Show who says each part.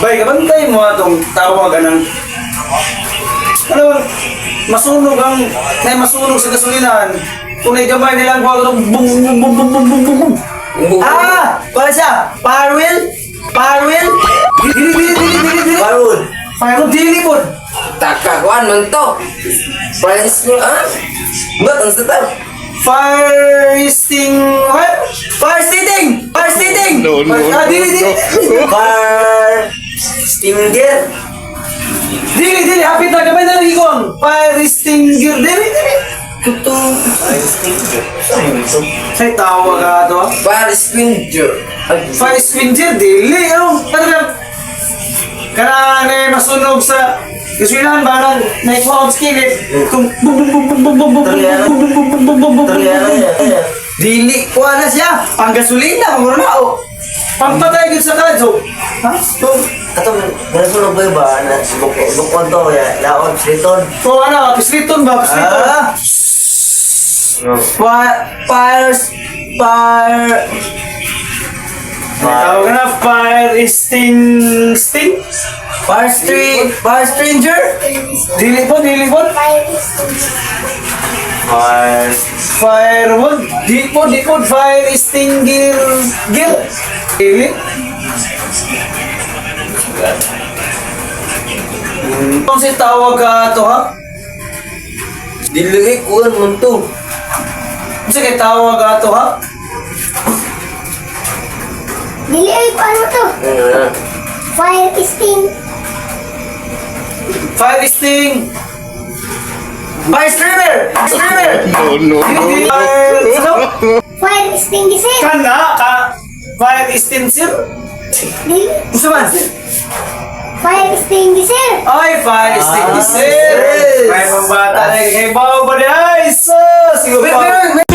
Speaker 1: Bay, kabantay mo atong tawag anang ano bang masunog ang nay masunog sa gasolinahan kung gamay nilang kuha itong bum bum bum bum bum bum bum bum.
Speaker 2: Ah! Wala siya! Fire wheel? Fire wheel?
Speaker 1: Dili, dili, dili, dili, dili.
Speaker 2: Firewood.
Speaker 1: Fire dili po.
Speaker 3: Taka, kuan man to. Price nyo, ah? Ba't ang sa
Speaker 1: Fire sting what?
Speaker 2: Fire sitting! Fire sitting!
Speaker 4: No, no,
Speaker 1: Ah, dili, dili.
Speaker 2: Fire stinger?
Speaker 1: Dili, dili, hapit na gamay na lang ikon. Fire extinguisher, dili, dili.
Speaker 2: Kuto. Fire stinger? Saan mo ito?
Speaker 1: Say tawag ka to.
Speaker 3: Fire extinguisher. Ay,
Speaker 1: Fire extinguisher, dili. Ano? Ano ka? Kana na masunog sa gasolinahan ba nang naikuha ang skillet? Kung bum bum bum bum bum bum bum bum bum bum bum bum bum bum bum.
Speaker 2: Dili, kuha na siya. Pang gasolina, pang na oh.
Speaker 1: Pampatay gud sa kadyo.
Speaker 2: Ha? So, atong nasunog ba ba? Na bukon to, ya, laon, sliton.
Speaker 1: Kung ano, pisliton ba? Pisliton.
Speaker 2: Ah! Fire, fire, fire,
Speaker 1: Tawag na fire sting?
Speaker 2: Fire street, fire stranger?
Speaker 1: Dili po, dili po.
Speaker 2: Fire.
Speaker 1: Firewood. Di po, di po. Fire extinguisher. Gil. Dili. Kung si tawag ka to ha?
Speaker 3: Dili kay kuan man to.
Speaker 1: Kasi kay tawag ka to ha?
Speaker 5: Dili ay paano to?
Speaker 3: Ano na?
Speaker 5: Fire sting.
Speaker 1: Fire exting.
Speaker 2: Fire streamer! Streamer!
Speaker 4: No, no, no,
Speaker 1: Dili,
Speaker 4: no.
Speaker 1: fire. Ano?
Speaker 5: Fire extinguisher.
Speaker 1: Kana ka. Fire extinguisher.
Speaker 5: Dili.
Speaker 1: Gusto man?
Speaker 5: Fire extinguisher.
Speaker 1: Ay, fire extinguisher.
Speaker 2: Yes.
Speaker 1: May mga bata na kay Bao ba di ay? Sus! Siguro pa.
Speaker 2: Wait, wait, wait.